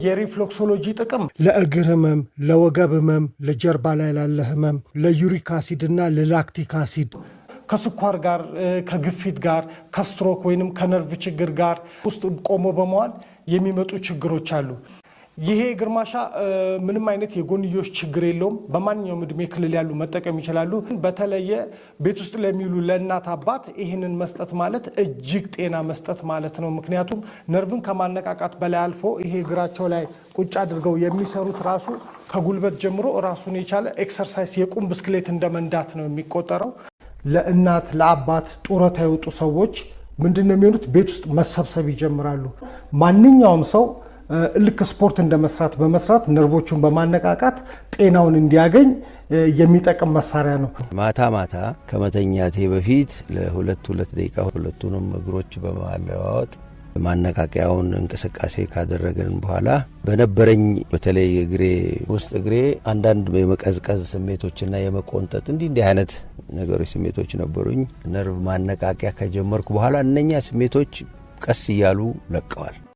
የ reflexology ጥቅም ለእግር ህመም፣ ለወገብ ህመም፣ ለጀርባ ላይ ላለ ህመም፣ ለ uric acid እና ለ lactic acid፣ ከስኳር ጋር፣ ከግፊት ጋር፣ ከስትሮክ ወይንም ከነርቭ ችግር ጋር ውስጥ ቆሞ በመዋል የሚመጡ ችግሮች አሉ። ይሄ እግር ማሻ ምንም አይነት የጎንዮሽ ችግር የለውም። በማንኛውም እድሜ ክልል ያሉ መጠቀም ይችላሉ። በተለየ ቤት ውስጥ ለሚውሉ ለእናት አባት ይህንን መስጠት ማለት እጅግ ጤና መስጠት ማለት ነው። ምክንያቱም ነርቭን ከማነቃቃት በላይ አልፎ ይሄ እግራቸው ላይ ቁጭ አድርገው የሚሰሩት ራሱ ከጉልበት ጀምሮ ራሱን የቻለ exercise የቁም ብስክሌት እንደ መንዳት ነው የሚቆጠረው። ለእናት ለአባት ጡረታ የወጡ ሰዎች ምንድን ነው የሚሆኑት? ቤት ውስጥ መሰብሰብ ይጀምራሉ። ማንኛውም ሰው ልክ ስፖርት እንደ መስራት በመስራት ነርቮቹን በማነቃቃት ጤናውን እንዲያገኝ የሚጠቅም መሳሪያ ነው። ማታ ማታ ከመተኛቴ በፊት ለሁለት ሁለት ደቂቃ ሁለቱንም እግሮች በማለዋወጥ ማነቃቂያውን እንቅስቃሴ ካደረግን በኋላ በነበረኝ በተለይ እግሬ ውስጥ እግሬ አንዳንድ የመቀዝቀዝ ስሜቶችና የመቆንጠጥ እንዲህ እንዲህ አይነት ነገሮች ስሜቶች ነበሩኝ። ነርቭ ማነቃቂያ ከጀመርኩ በኋላ እነኛ ስሜቶች ቀስ እያሉ ለቀዋል።